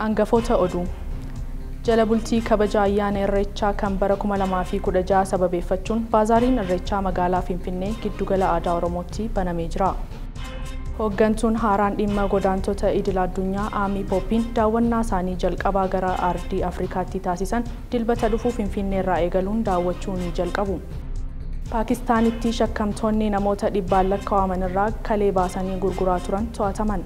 Hangafoota oduu. Jala bultii kabaja ayyaana Irreechaa kan bara 2016 sababeeffachuun baazaariin Irreechaa magaalaa Finfinnee giddugala aadaa Oromootti banamee jira. Hooggantuun haaraan dhimma godaantota idil addunyaa Aamii Pooppiin daawwannaa isaanii jalqabaa gara ardii Afrikaatti taasisan dilbata dhufuu Finfinnee irraa eegaluun daawwachuu ni jalqabu. Paakistaanitti shakkamtoonni namoota dhibbaan lakkaa'aman irraa kalee baasanii gurguraa turan to'ataman.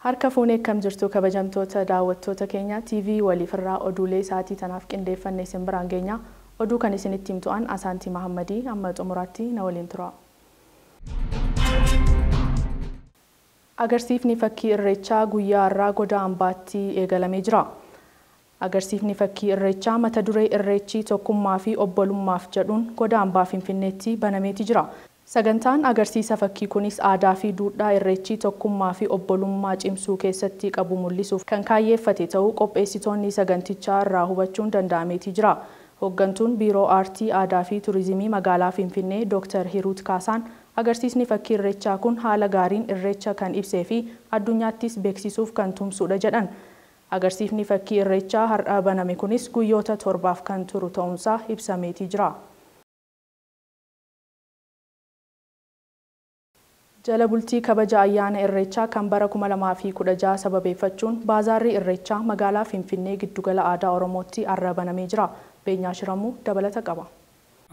Harka fuunee akkam jirtu kabajamtoota daawwattoota keenya TV waliifirraa oduulee isaatii tanaaf qindeeffanne isin biraan geenya. Oduu kan isinitti himtu'an Asaantii Mahammadii amma xumuraatti na waliin tura. Agarsiifni fakkii Irreechaa guyyaa har'aa goda ambaatti eegalamee jira. Agarsiifni fakkii Irreechaa mata duree Irreechi tokkummaa fi obbolummaaf jedhuun goda ambaa Finfinneetti banameeti jira. Sagantaan agarsiisa fakkii kunis aadaa fi duudhaa Irreechi tokkummaa fi obbolummaa cimsuu keessatti qabu mul'isuuf kan kaayyeeffate ta'uu qopheessitoonni sagantichaa irraa hubachuun danda'ameeti jira. Hooggantuun Biiroo Aartii Aadaa fi Turizimii magaalaa Finfinnee Dr. Hiruut Kaasaan agarsiisni fakkii Irreechaa kun haala gaariin Irreecha kan ibsee fi addunyaattis beeksisuuf kan tumsudha jedhan. Agarsiifni fakkii Irreechaa har'a baname kunis guyyoota 7 kan turu ta'uunsaa ibsameeti jira. Jala bultii kabaja ayyaana Irreechaa kan bara 2016 sababeeffachuun baazaarri Irreechaa magaalaa Finfinnee giddugala aadaa Oromootti har'a banamee jira. Beenyaa Shiramuu dabalata qaba.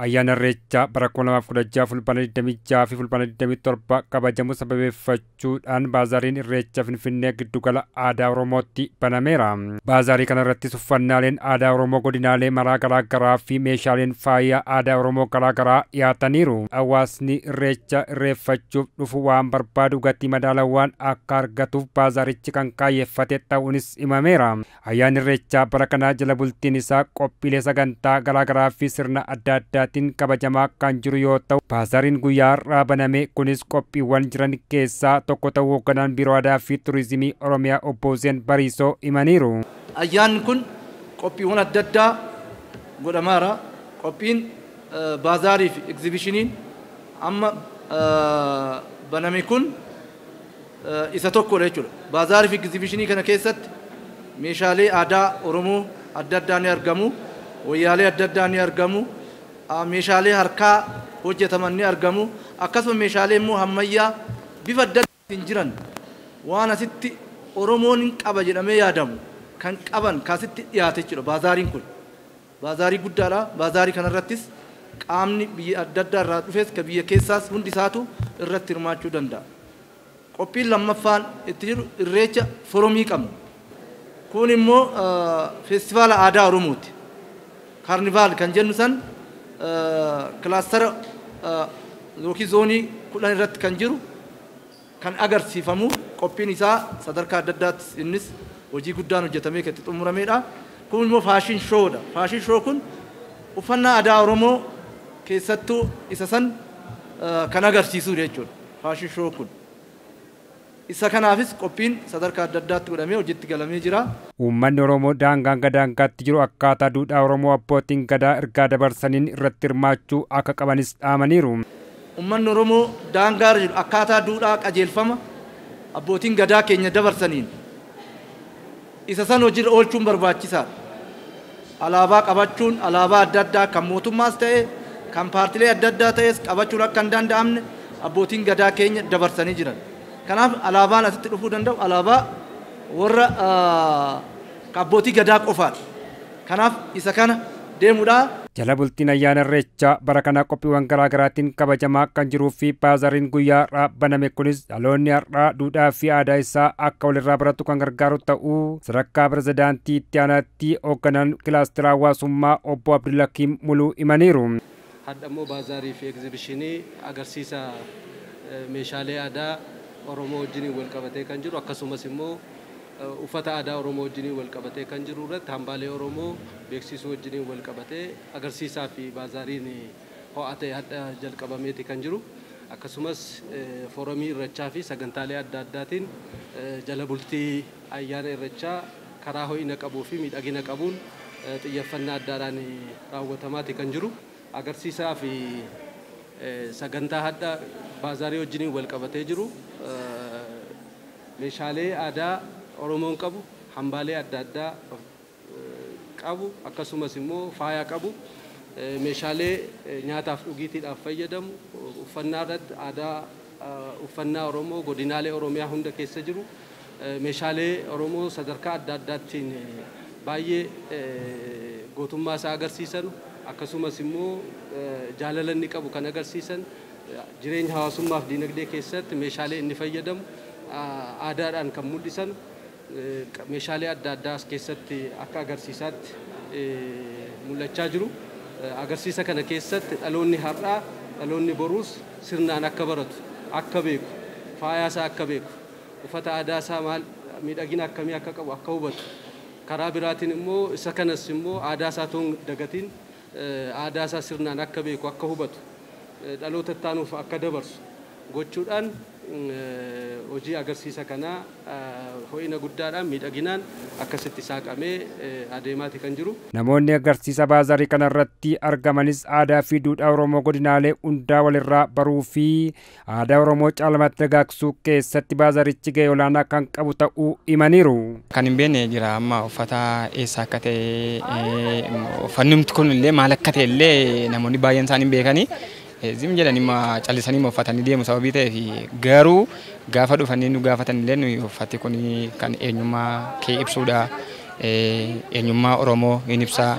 Ayyaana Irreechaa bara 2016 fulbaana 26 fi fulbaana 27 kabajamu sababeeffachuudhaan baazaariin Irreechaa Finfinnee giddugala aadaa Oromootti banameera. Baazaarii kanarrattis uffannaaleen aadaa Oromoo godinaalee maraa garaagaraa fi meeshaaleen faayaa aadaa Oromoo garaagaraa dhiyaataniiru. Hawaasni Irreecha irreeffachuuf dhufu waan barbaadu gatii madaalawaan akka argatuuf baazaarichi kan kaayyeeffate ta'uunis himameera. Ayyaanni Irreechaa bara kanaa jala bultiin isaa qophiilee sagantaa garaagaraa fi sirna adda addaa kabajamaa kan jiru yoo ta'u baazaariin guyyaa har'aa baname kunis qophiiwwan jiran keessaa tokko ta'uu hoogganaan Biiroo Aadaa fi Turizimii Oromiyaa Obbo Hussein Bariisoo himaniiru. Ayyaanni kun qophiiwwan adda addaa godhamaara. Qophiin baazaarii fi egzibishiniin amma baname kun isa tokkodha jechuudha. Baazaarii fi egzibishinii kana keessatti meeshaalee aadaa Oromoo adda addaa ni argamu, wayyaalee adda addaa ni argamu, meeshaalee harkaa hojjetaman ni argamu, akkasuma meeshaalee immoo ammayyaa bifa adda addaatiin jiran waan asitti Oromoon hin qaba jedhamee yaadamu kan qaban kaasitti dhiyaate jechuudha. Baazaariin kun baazaarii guddaadha. Baazaarii kanarrattis qaamni biyya adda addaa irraa dhufes ka biyya keessaas hundi isaatu irratti hirmaachuu danda'a. Qophiin lammaffaan itti jiru Irreecha foromii qabna. Kun immoo feestivaala aadaa Oromooti. Kaarnivaal kan jennu san kilaastara yookiin zoonii 10 irratti kan jiru kan agarsiifamu qophiin isaa sadarkaa adda addaatti innis hojii guddaan hojjetamee kan itti xumuramedha. Kun immoo faashin shoodha. Faashin shoo kun uffannaa aadaa Oromoo keessattuu isa san kan agarsiisudha jechuudha. Faashin shoo kun. Isa kanaafis qophiin sadarkaa adda addaatti godhamee hojiitti galamee jira. Uummanni Oromoo daangaa hanga daangaatti jiru akkaataa duudhaa Oromoo abbootiin gadaa ergaa dabarsaniin irratti hirmaachuu akka qabanis dhaamaniiru. Uummanni Oromoo daangaa jiru akkaataa duudhaa qajeelfama abbootiin gadaa keenya dabarsaniin isa san hojiirra oolchuun barbaachisaadha. Alaabaa qabachuun alaabaa adda addaa kan mootummaas ta'e kan paartilee adda addaa ta'es qabachuun akka hin danda'amne abbootiin gadaa keenya dabarsanii jiran. Kanaaf alaabaan asitti dhufuu danda'u alaabaa warra abbootii gadaa qofaadha. Kanaaf isa kana deemuudha. Jala bultiin ayyaana Irreechaa bara kana qophiiwwan garaagaraatiin kabajamaa kan jiruu fi baazaariin guyyaa har'aa baname kunis dhaloonni har'aa duudhaa fi aadaa isaa akka walirraa baratu kan gargaaru ta'uu sadarkaa pirezidaantii itti aanaatti hoogganaan kilaastera hawaasummaa Obbo Abdullakiim Muluu himaniiru. Hadha immoo baazaarii fi egzibishinii agarsiisa meeshaalee aadaa Oromoo wajjiniin wal qabatee kan jiru akkasumas immoo uffata aadaa Oromoo wajjiniin wal qabatee kan jiru irratti hambaalee Oromoo beeksisuu wajjiniin wal qabatee agarsiisaa fi baazaariin ho'a ta'e hadha jalqabameeti kan jiru. Akkasumas foorumii Irreechaa fi sagantaalee adda addaatiin jala bultii ayyaana Irreechaa karaa ho'ina qabuu fi miidhagina qabuun xiyyeeffannaa addaadhaan raawwatamaati kan jiru. Agarsiisaa fi sagantaa hadha baazaarii wajjiniin wal qabatee jiru. Meeshaalee aadaa Oromoon qabu, hambaalee adda addaa qabu, akkasumas immoo faaya qabu, meeshaalee nyaataaf dhugiitiidhaaf fayyadamu, uffannaa irratti aadaa uffannaa Oromoo godinaalee Oromiyaa hunda keessa jiru, meeshaalee Oromoo sadarkaa adda addaattiin baay'ee gootummaa isaa agarsiisan, akkasumas immoo jaalala inni qabu kan agarsiisan, jireenya hawaasummaaf diinagdee keessatti meeshaalee inni fayyadamu aadaadhaan kan mul'isan meeshaalee adda addaa as keessatti akka agarsiisaatti mul'achaa jiru. Agarsiisa kana keessatti dhaloonni har'aa, dhaloonni boruus sirnaan akka baratu, akka beeku, faayaa isaa akka beeku, uffata aadaa isaa maal miidhagina akkamii akka qabu akka hubatu, karaa biraatiin immoo isa kanas immoo aadaa isaa toon dagatiin aadaa isaa sirnaan akka beeku, akka hubatu, dhaloota itti aanuuf akka dabarsu gochuudhaan hojii agarsiisa kanaa ho'ina guddaadhaan miidhaginaan akkasitti saaqamee adeemaati kan jiru. Namoonni agarsiisa baazarii kanarratti argamanis aadaa fi duudhaa Oromoo godinaalee hundaa walirraa baruu fi aadaa Oromoo caalmaatti dagaagsuu keessatti baazarichi gahee olaanaa kan qabu ta'uu himaniiru. Kan hin beekne jira amma uffata eessa akka ta'e, uffanni kun illee maal akka ta'e illee namoonni baay'een isaanii hin beekani. Zim jedhanii callisanii uffatanii deemu sababii ta'eef, garuu gaafa dhufanii nu gaafatan illee nuyi uffati kun kan eenyummaa kee ibsuudha. Eenyummaa Oromoo hin ibsaa.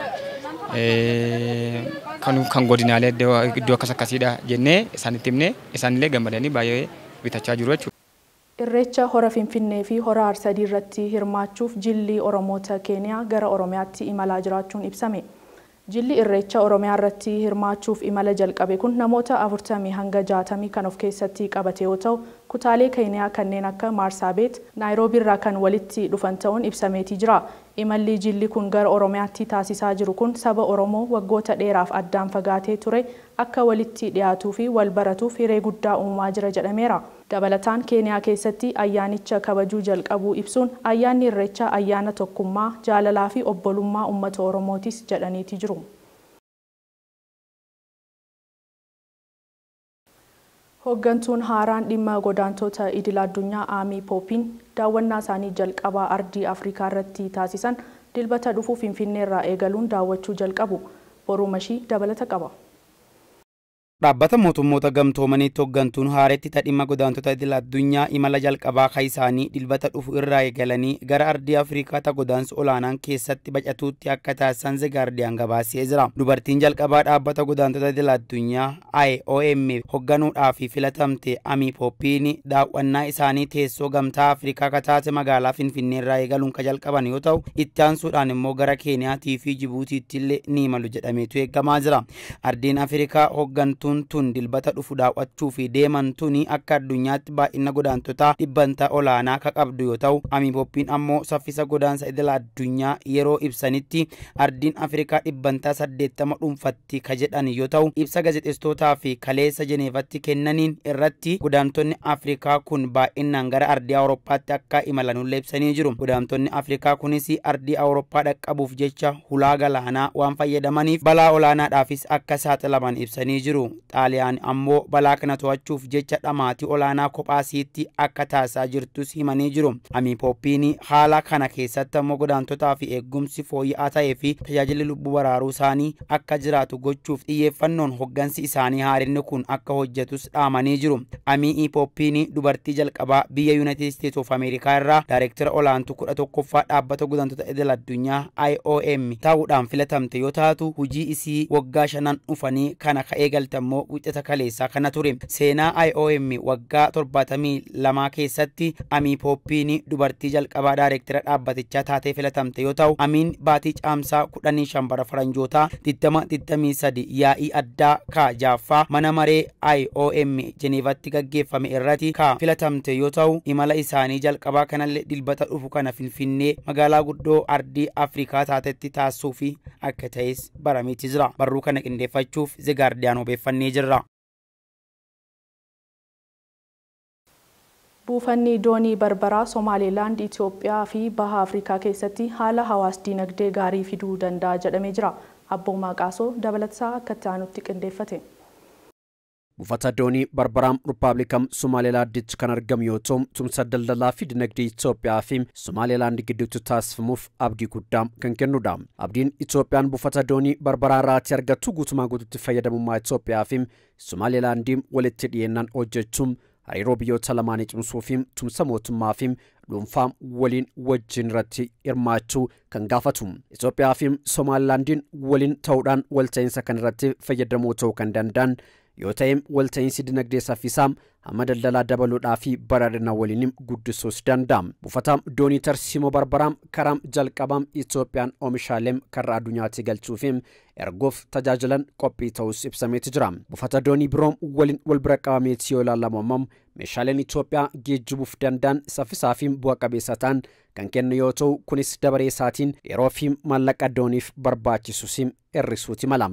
Kan godinaalee iddoo akkas akkasiidha jennee isaanitti himnee isaanillee gammadanii baay'ee bitachaa jiru jechuudha. Irreecha hora Finfinnee fi hora Arsadii irratti hirmaachuuf jilli Oromoota Keeniyaa gara Oromiyaatti imalaa jiraachuun ibsame. Jilli Irreecha Oromiyaa irratti hirmaachuuf imala jalqabe kun namoota 40 hanga 60 kan of keessatti qabate yoo ta'u, kutaalee Keeniyaa kanneen akka Marsaabeet, Naayiroobii irraa kan walitti dhufan ta'uun ibsameetii jira. Imalli jilli kun gara Oromiyaatti taasisaa jiru kun saba Oromoo waggoota dheeraaf addaan fagaatee ture akka walitti dhiyaatuu fi wal baratuuf hiree guddaa uumaa jira jedhameera. Dabalataan Keeniyaa keessatti ayyaanicha kabajuu jalqabuu ibsuun ayyaanni Irreechaa ayyaana tokkummaa, jaalalaa fi obbolummaa uummata Oromootis jedhaniiti jiru. Hooggantuun haaraan dhimma godaantota idil addunyaa Aamii Pooppiin daawwannaa isaanii jalqabaa ardii Afrikaa irratti taasisan dilbata dhufuu Finfinnee irraa eegaluun daawwachuu jalqabu. Boruu Mashii dabalata qaba. Dhaabbata mootummoota gamtoomaniitti hooggantuun haaretti dhimma godaantota idil addunyaa imala jalqabaa kan isaanii dilbata dhufu irraa eegalanii gara ardii Afrikaa ta godaansa olaanaan keessatti bacatuutti akka taasisan The Guardian gabaasee jira. Dubartiin jalqabaa dhaabbata godaantota idil addunyaa IOM hoogganuudhaaf filatamte Amii Pooppiin daawwannaa isaanii teessoo gamtaa Afrikaa kataate magaalaa Finfinnee irraa eegaluun kan jalqaban yoo ta'u, itti aansuudhaan immoo gara Keeniyaatii fi Jibuutiitti illee ni imalu jedhameetu eegamaa jira. Ardiin Afrikaa hooggantuun tun dilbata dhufu daawwachuu fi deeman tuni akka addunyaatti baay'ina godaantotaa dhibbantaa olaanaa ka qabdu yoo ta'u, Amii Pooppiin ammoo saffisa godaansa idil addunyaa yeroo ibsanitti ardiin Afrikaa dhibbantaa 80 dhuunfatti ka jedhan yoo ta'u, ibsa gaazexeessitootaa fi kaleessa Jeneevatti kennaniin irratti godaantonni Afrikaa kun baay'inaan gara ardii Awurooppaatti akka imalanullee ibsanii jiru. Godaantonni Afrikaa kunis ardii Awurooppaa dhaqqabuuf jecha hulaa galaanaa waan fayyadamaniif balaa olaanaadhaafis akka saaxilaman ibsanii jiru. Xaaliyaan ammoo balaa kana to'achuuf jecha dhamaatii olaanaa kophaasiitti akka taasisaa jirtus himanii jiru. Amii Pooppiin haala kana keessatti ammoo godaantotaa fi eegumsi fooyya'aa ta'ee fi tajaajilli lubbuu baraaruu isaanii akka jiraatu gochuuf xiyyeeffannoon hoggansi isaanii haarinni kun akka hojjetus dhaamanii jiru. Amii Pooppiin dubartii jalqabaa biyya Yuunaayitid Isteets of Ameerikaa irraa daayireektara olaantuu 11ffaa dhaabbata godaantota idil addunyaa IOM ta'uudhaan filatamte yoo taatu, hojii isii waggaa 5 dhufanii kana ka eegalte ammoo wixata kaleessaa kana ture. Seenaa IOM waggaa 72 keessatti Amii Pooppiin dubartii jalqabaa daayireektara dhaabbatichaa taatee filatamte yoo ta'u, Amiin baatii caamsaa 15 bara faranjootaa 2023 yaa'ii addaa ka jaaffaa mana maree IOM Jeneevatti gaggeeffame irratti ka filatamte yoo ta'u, imala isaanii jalqabaa kanallee dilbata dhufu kana Finfinnee magaalaa guddoo ardii Afrikaa taatetti taasisuu fi akka ta'es barameeti jira. Barruu kana qindeeffachuuf The Guardian obeeffannee jirra. Buufanni doonii Barbaraa Somaalilaand Itoophiyaa fi Baha Afrikaa keessatti haala hawaas dinagdee gaarii fiduu danda'a jedhamee jira. Abboomaa Qaasoo dabalataa akka itti aanutti qindeeffate. Buufata doonii Barbaraam Rippaabilika Somaalilaanditti kan argamu yoo ta'u, tumsa daldalaa fi dinagdee Itoophiyaa fi Somaalilaand gidduutti taasifamuuf abdii guddaa kan kennudha. Abdiin Itoophiyaan buufata doonii Barbaraa irraatti argattu guutumaa guututti fayyadamummaa Itoophiyaa fi Somaalilaandiin walitti dhiyeennaan hojjechuun hariiroo biyyoota lamaanii cimsuu fi tumsa mootummaa fi dhuunfaa waliin wajjin irratti hirmaachuu kan gaafatu. Itoophiyaa fi Somaalilaandiin waliin ta'uudhaan walta'iinsa kan irratti fayyadamoo ta'uu kan danda'an yoo ta'e, walta'iinsi dinagdee saffisaa hamma daldalaa dabaluudhaa fi badhaadhina waliin guddisuus danda'a. Buufata doonii tarsiimoo Barbaraa karaa jalqabaa Itoophiyaan oomishaalee karra addunyaatti galchuu fi erguuf tajaajilan qophii ta'us ibsameeti jira. Buufata doonii biroo waliin wal bira qabameeti yoo ilaalamu ammoo meeshaaleen Itoophiyaa geejjibuuf danda'an saffisaa fi bu'a qabeessa ta'an kan kennu yoo ta'u, kunis dabaree isaatiin yeroo fi maallaqa dooniif barbaachisus hir'isuuti mala.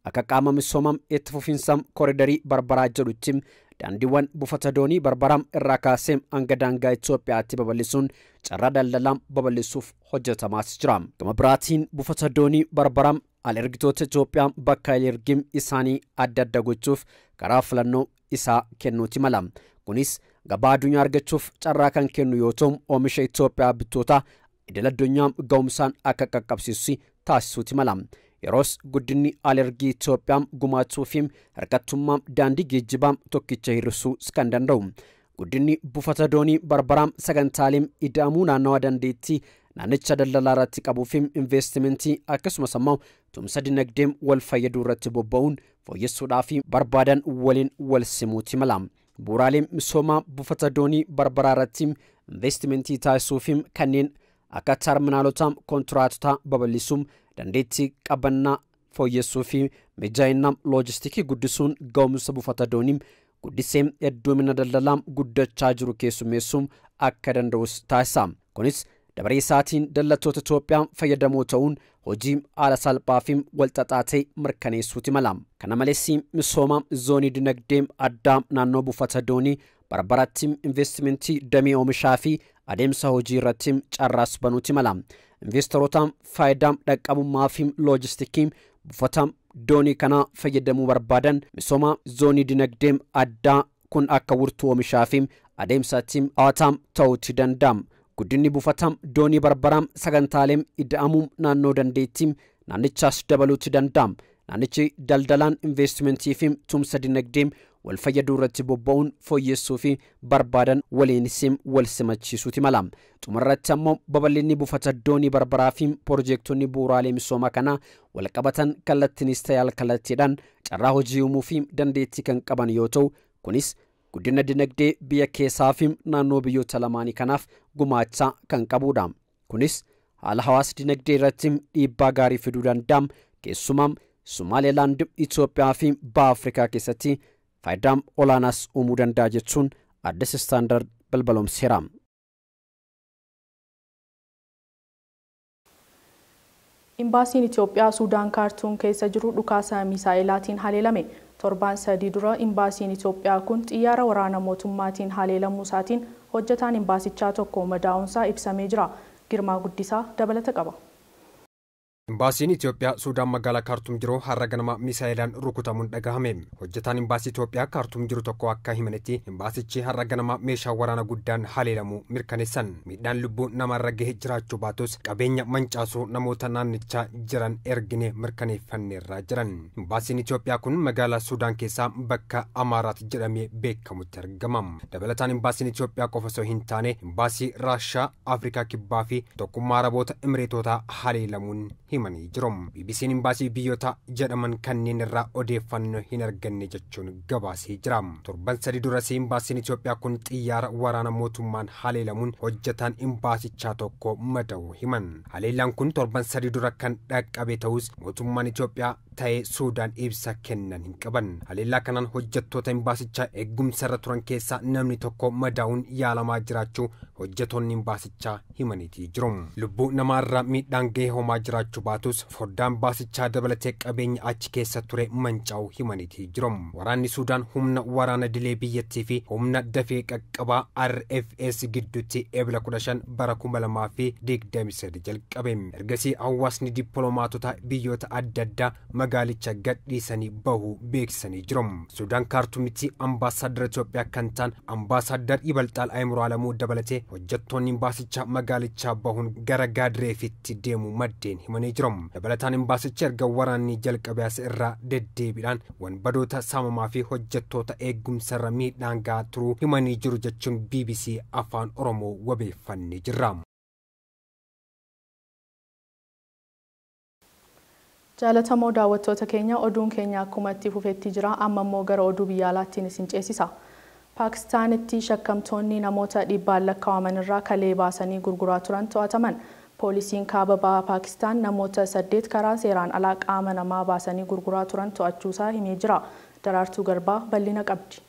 Akka qaama misooma itti fufiinsa koriidarii Barbaraa jedhutti, daandiiwwan buufata doonii Barbaraa irraa kaasee hanga daangaa Itoophiyaatti babal'isuun carraa daldalaa babal'isuuf hojjetamaas jira. Gama biraatiin buufata doonii Barbaraa al-ergitoota Itoophiyaa bakka al-ergii isaanii adda adda gochuuf karaa filannoo isaa kennuuti mala. Kunis gabaa addunyaa argachuuf carraa kan kennu yoo ta'u, oomisha Itoophiyaa bittoota idil addunyaa ga'umsaan akka qaqqabsiisu taasisuuti mala. Yeroos guddinni alergii Itoophiyaa gumaachuu fi hirkattummaa daandii geejjibaa tokkicha hir'isuu kan danda'u. Guddinni buufata doonii Barbaraa sagantaalee ida'amuu naannawa dandeettii naannicha daldalaa irratti qabuu fi investimentii akkasumas ammoo tumsa dinagdee wal fayyaduu irratti bobba'uun fooyyessuudhaa fi barbaadan waliin wal simuuti mala. Bu'uuraalee misoomaa buufata doonii Barbaraa irratti investimentii taasisuu fi kanneen akka terminaalotaa kontiraatota babal'isuun, dandeettii qabannaa fooyyessuu fi mijaa'ina loojistikii guddisuun ga'umsa buufata doonii guddisee hedduumina daldalaa guddachaa jiru keessummeessuu akka danda'us taasisa. Kunis dabaree isaatiin daldaltoota Itoophiyaa fayyadamoo ta'uun hojii haala salphaa fi walxaxaa ta'e mirkaneessuuti mala. Kana malees misooma zoonii dinagdee addaa naannoo buufata doonii Barbaratti investimentii damee oomishaa fi adeemsa hojii irratti carraas banuuti mala. Investoroota faayidaa dhaqqabummaa fi loojistikii buufata doonii kanaa fayyadamuu barbaadan misooma zoonii dinagdee addaa kun akka wirtuu oomishaa fi adeemsaatti hawwataa ta'uuti danda'am. Guddinni buufata doonii Barbaraa sagantaalee ida'amuu naannoo dandeettii naannichaas dabaluuti danda'am. Naannichi daldalaan investimentii fi tumsa dinagdee wal fayyaduu irratti bobba'uun fooyyessuu fi barbaadan waliinis wal simachiisuuti mala. Xumurratti ammoo babal'inni buufata doonii Barbaraa fi piroojektonni bu'uuraalee misoomaa kanaa wal qabatan kallattiinis ta'e alkallattiidhaan carraa hojii uumuu fi dandeettii kan qaban yoo ta'u, kunis guddina dinagdee biyya keessaa fi naannoo biyyoota lamaanii kanaaf gumaacha kan qabudha. Kunis haala hawaasa dinagdee irratti dhiibbaa gaarii fiduu danda'am. Keessumaa Somaalilaand Itoophiyaa fi Baha Afrikaa keessatti faayidaa olaanaas uumuu danda'a jechuun Addis Standard balbalomseera. Imbaasiin Itoophiyaa Suudaan Kaartuum keessa jiru dhukaasa misaa'ilaatiin haleelame. Torbaan 3 dura imbaasiin Itoophiyaa kun xiyyaara waraana mootummaatiin haleelamuu isaatiin hojjetaan imbaasichaa tokko madaa'uunsaa ibsamee jira. Girmaa Guddisaa dabalata qaba. Imbaasiin Itoophiyaa Suudaan magaalaa Kaartuum jiru har'a ganama misaa'ilaan rukutamuun dhagahame. Hojjetaan imbaasii Itoophiyaa Kaartuum jiru tokko akka himanitti, imbaasichi har'a ganama meeshaa waraana guddaan haleelamuu mirkaneessan. Miidhaan lubbuu namarra gahe jiraachuu baatus, qabeenya mancaasuu namoota naannichaa jiran ergine mirkaneeffanneerraa jiran. Imbaasiin Itoophiyaa kun magaalaa Suudaan keessaa bakka Amaaraat jedhamee beekamutti argama. Dabalataan imbaasiin Itoophiyaa qofa osoo hin taane imbaasii Raashaa, Afrikaa Kibbaa fi Tokkummaa Araboota Imireetotaa haleelamuun himanii jiru. BBC'n imbaasii biyyoota jedhaman kanneen irraa odeeffannoo hin arganne jechuun gabaasee jira. Torban 3 duras imbaasiin Itoophiyaa kun xiyyaara waraana mootummaan haleelamuun hojjetaan imbaasichaa tokko mada'uu himan. Haleellaan kun torban 3 dura kan dhaqqabe ta'us, mootummaan Itoophiyaa ta'ee Suudaan ibsa kennan hin qaban. Haleellaa kanaan hojjettoota imbaasichaa eegumsarra turan keessaa namni tokko madaa'uun yaalamaa jiraachuu hojjettoonni imbaasichaa himaniitii jiru. Lubbuu namaarra miidhaan gahee homaa jiraachuu jiraachuu baatus foddaan baasichaa dabalatee qabeenya achi keessa ture manca'uu himaniitii jiru. Waraanni Suudaan humna waraana dilee biyyattii fi humna dafee qaqqabaa RFS gidduutti Ebla 15 bara 2023 jalqabe. Ergasii hawaasni dippiloomaatota biyyoota adda addaa magaalicha gadhiisanii bahuu beeksisanii jiru. Suudaan Kaartuumitti ambaasaaddara Itoophiyaa kan ta'an ambaasaaddar Ibalxaal Ayimuroo Alamuu dabalatee hojjettoonni imbaasichaa magaalichaa bahuun gara Gaadireefitti deemuu maddeen himanii jiru. Dabalataan imbaasichi erga waraanni jalqabe as irraa deddeebiidhaan wanbadoota saamamaa fi hojjettoota eegumsarra miidhaan gahaa turuu himanii jiru jechuun BBC Afaan Oromoo wabeeffannee jirra. Jaalatamoo daawwattoota keenya, oduun keenya akkuma itti fufetti jira. Amma immoo gara oduu biyya alaattiin isin ceesisa. Paakistaanitti shakkamtoonni namoota dhibbaan lakkaa'aman irraa kalee baasanii gurguraa turan to'ataman. Poolisiin kaaba bahaa Paakistaan namoota 8 karaa seeraan alaa qaama namaa baasanii gurguraa turan to'achuusaa himee jira. Daraartuu Garbaa bal'ina qabdi.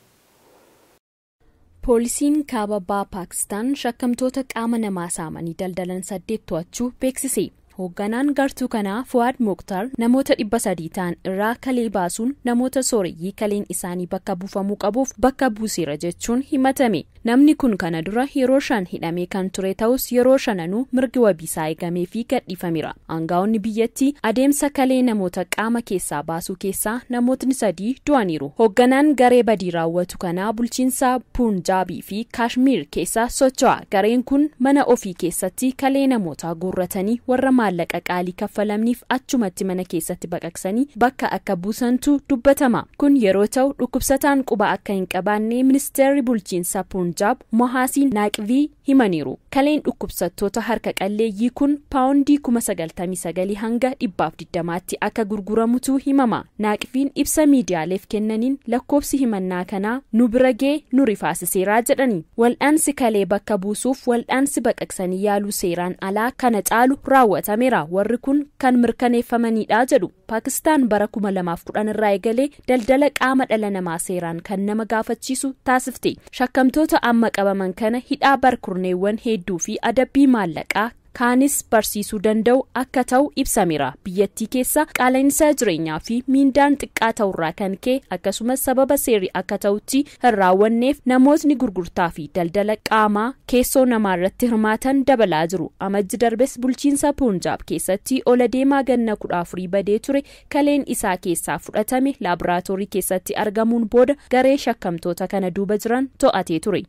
Poolisiin kaaba bahaa Paakistaan shakkamtoota qaama namaa saamanii daldalan 8 to'achuu beeksise. Hoogganaan gartuu kanaa Fuwaad Mooktar namoota 300 ta'an irraa kalee baasuun namoota sooreyyii kaleen isaanii bakka buufamuu qabuuf bakka buuseera jechuun himatame. Namni kun kana dura yeroo 5 hidhamee kan ture ta'us yeroo shananuu mirgi wabiisaa eegamee fi gadhiifameera. Aangaa'onni biyyattii adeemsa kalee namoota qaama keessaa baasuu keessaa namootni 3 du'aniiru. Hoogganaan garee badii raawwatu kanaa bulchiinsa Puunjaabii fi Kaashmiir keessa socho'a. Gareen kun mana ofii keessatti kalee namootaa guurratanii warra maallaqa qaalii kaffalamniif achumatti mana keessatti baqaqsanii bakka akka buusantu dubbatama. Kun yeroo ta'u dhukkubsataan quba akka hin qabaanne ministeerri bulchiinsa Punjaab Mohaasiin Naaqvii himaniiru. Kaleen dhukkubsattoota harka qalleeyyii kun paawundii 99,000 hanga 120tti akka gurguramutu himama. Naaqviin ibsa miidiyaaleef kennaniin lakkoofsi himannaa kanaa nu bira ga'e nu rifaasiseeraa jedhani. Waldhaansi kalee bakka buusuuf waldhaansi baqaqsanii yaaluu seeraan alaa kana caalu raawwatameera. Warri kun kan mirkaneeffamanidha jedhu. Paakistaan bara 2010 irraa eegalee daldala qaama dhala namaa seeraan kan nama gaafachiisu taasifte. Shakkamtoota amma qabaman kana hidhaa barkurneewwan hedduu fi adabbii maallaqaa kaanis barsiisuu danda'u akka ta'u ibsameera. Biyyattii keessa qaala'insa jireenyaa fi miindaan xiqqaa ta'urraa kan ka'e akkasumas sababa seerri akka ta'utti hin raawwanneef namootni gurgurtaa fi daldala qaamaa keessoo namaa irratti hirmaatan dabalaa jiru. Amajji darbes bulchiinsa Punjaab keessatti ola deemaa ganna 14 badee ture kaleen isaa keessaa fudhatame laaboraatoorii keessatti argamuun booda garee shakkamtoota kana duuba jiran to'atee ture.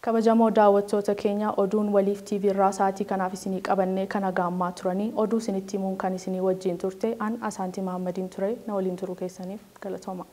Kabajamoo daawwattoota keenya, oduun Waliif TV irraa sa'aatii kanaaf isinii qabannee kana gaammaa turanii. Oduu isinitti himuun kan isinii wajjin turte an Asaantii Mahammadiin ture. Na waliin turuu keessaniif galatooma.